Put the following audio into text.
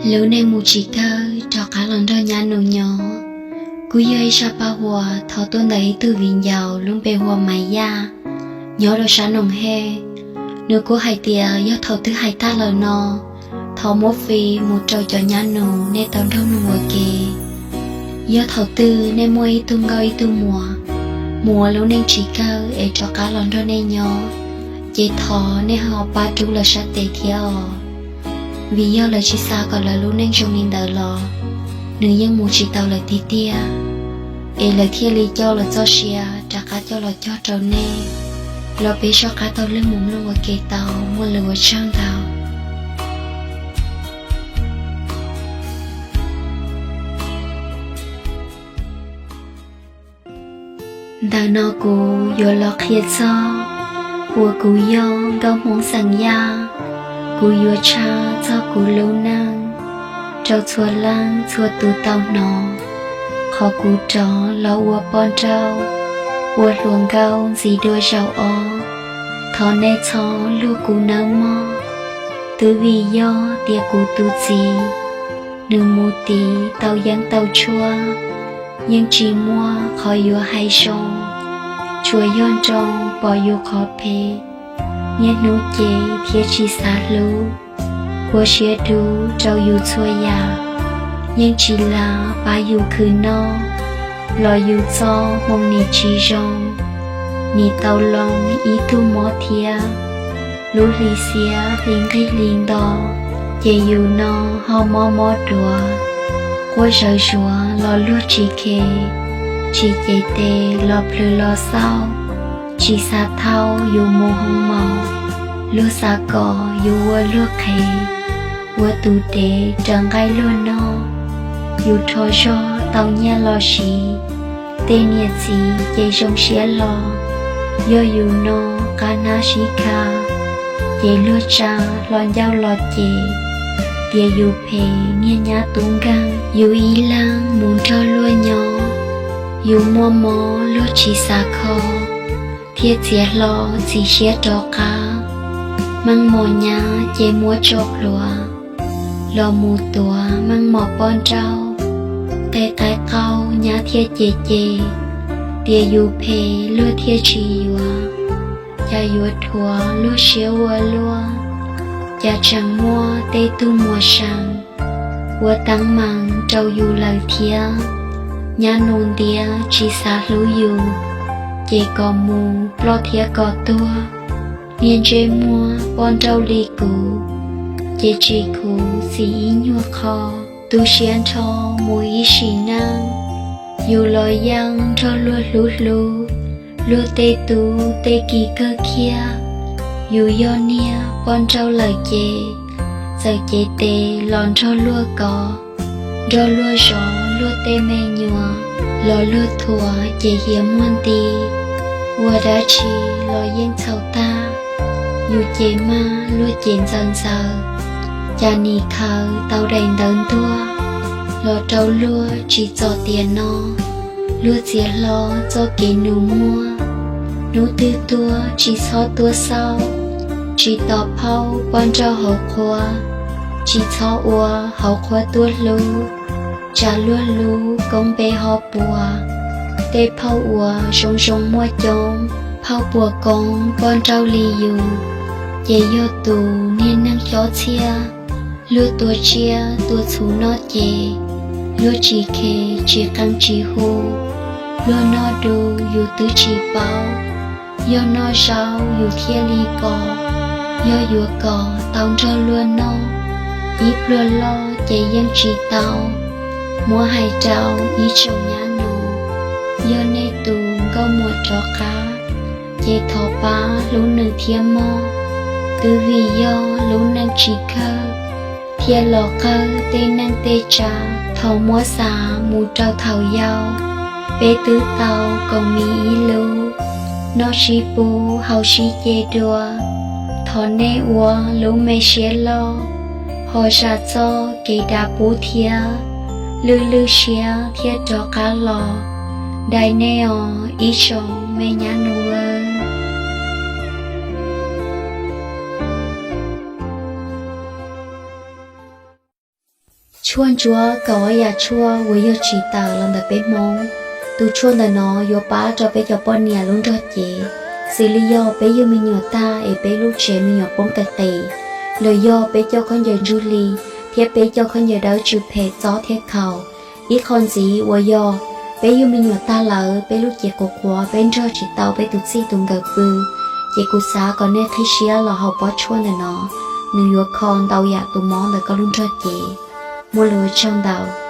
Lub neej mus tsis kawg rov qab los nrog nyab nus nyob. Kuj yog ib zaj paj huam thov tuaj ntawm ib tug viv ncaus lub npe hu ua Maiv Yaj, nyob rau sab Noom Hej. Nws kuj hais tias yog thaum twg hais tag lawm no, thov muab fij mus rau cov nyab nus nej tau nrog mloog ua ke. Yog thaum twg nej muaj ib tug nkauj ib tug muam mus ua lub neej tsis kawg es rov qab los nrog nej nyob, ces thov nej ho pab rub lawv sab tes thiab os, vim yog lawv tsis xav kom lawv lub neej zoo li ntawd los nws yeej mus tsis tau lawm tiag tiag, es lawv thiaj li coj lawv txoj sia rov qab coj los cog rau nej. Los peb soj qab taug lwg mus mloog ua ke tau, muaj lus ua tsaug ntau. Ntawm no kuv yuav los qhia txog uas kuv yog nkauj Hmoob xeem Yaj, kuv yuav tshaj txog kuv lub neej rau txhua leej txhua tus tau hnov. Qhov kuv rov los ua poj nrauj, ua hluas nkauj ntxiv dua zaum ob, thov nej txhob luag kuv nawb mog. Twb vim yog tias kuv tus txiv, nws mus tiv tau yeeb tau tshuaj, yeej tsis muaj qhov yuav hais zoo, tsuas yog nroo pom yus qhov phem, niaj hnub ces thiaj tsis xav hlub, ua siab dub rau yus txhua yam, yeej tsis lav pab yus khwv noj, los yus txoj hmoo nim tsis zoo, nim tau loo ib tug mob thiab. Lub hli xiab hli nqig hli nto, ces yus no ho mob mob duav, quaj zawv zuav los luag tsis khe, tsis cev tes los plhws los xauj, tsis xav thauj yus mus hoo maum, luag xav kom yus ua luag qhev, ua tus dev raws nqaij luag noj. Yus rho zog tau nyiaj los siv, tej niam txiv ces zoo siab los, yog yus no qab hnab sib kha, ces luag tsa hlo ncauj los cem, tias yus phem niag nyab tub nkeeg. Yus ib leeg mus nrog luag nyob, yus muaj mob luag tsis xav kho, thiaj txiav hlo txiv siab rov qab. Meej mom nyab ces muab tso pluav, los mus tuav meej mom poj nrauj, qe qaib qaub nyab thiaj cem cem, tias yus phem luag thiaj tsis yuav, cas yuav dhuav luag siab ua luaj, cas tseem muaj tej tug muam seem ua teeb meem rau yus lawm thiab. Nyab nus ntiav tsis xav hlub yus, ces kom mus ploj thiab kom tuag. Niag ntsej muag poj nrauj li kuv, ces tsis khuv xim ib nyuag qho. Tu siab nrho mus ib sim neej, yus los yeej nrog luag hlub hlub, luag tej tub tej ki kawg kiag. Yus yog niag poj nrauj lawm ces, txawm cev tes los nrog luag kov, nrog luag zov luag tej me nyuam, los luag thuam ces hiav muag nti. Ua dab tsi los yeej txhaum tag, yus ces mag luag ces ntxaws ntxaws, cas nim khaws tau daim ntawv ntuag los rau luag tsis txom tiam no. Luag txiav hlo txoj kev nus muag, hnub twg tuag tsis txhob tuaj xauj, tsis tos phauj poj nrauj hauv qhua, tsis txhob ua hauv qhua tuaj hlub. Tsam luag lub koob npe ho puas, tej phauj uas zoo zoo muaj coob, phauj puas koob poj nrauj li yus, ces yog tus niag neeg cob txhiaj. Luag tua tsiaj tua txhuv noj ces, luag tsis khe tsis qee tsis hu, luag noj du yus twb tsis paub, yog noj zaub yus thiaj li pom. Yog yuav kom tau nrog luag noj, ib pluag loj ces yeej tsis tau. Muab hais rau ib tsoom nyab nus, yog nej tus nkauj muam rov qab, ces thov pab hlub nws thiab mog. Twb vim yog lub neej tsis kawg, thiaj los qawg tej neej tej tsav. Thov muab xav mus rau thaum yau, peb twb tau koom mi ib lub, noj sib pub haus sib ce dua. Thov nej ua lub me siab loj, ho zam txoj kev dav pub thiab, lwj lwj siab thiaj rov qab los. Dai nej os ib tsoom me nyab nus. Tshuaj ntsuab kaum ob yam tshuaj uas yog tsis tawm los ntawm peb Hmoob. Tus tshuaj ntawm no yuav pab rau peb cov poj niam lub nrog cev. Xws li yog peb yug me nyuam tag es peb lub tsev me nyuam poob qis qis, los yog peb coj khaub ncaws ntsuj hli thiab peb coj khaub ncaws dawb tsw phem txob thiab khaus. Ib qho ntxiv uas yog peb yug me nyuam tag lawm peb lub cev qhuav qhuav peb nrog tsis tau peb tus txij tus nkawm pw, ces kuv xav kom nej qhib siab los haus pob tshuaj ntawm no, nws yuav kho ntau yam tus mob ntawm koj lub nrog cev. Muaj lus ua tsaug ntau.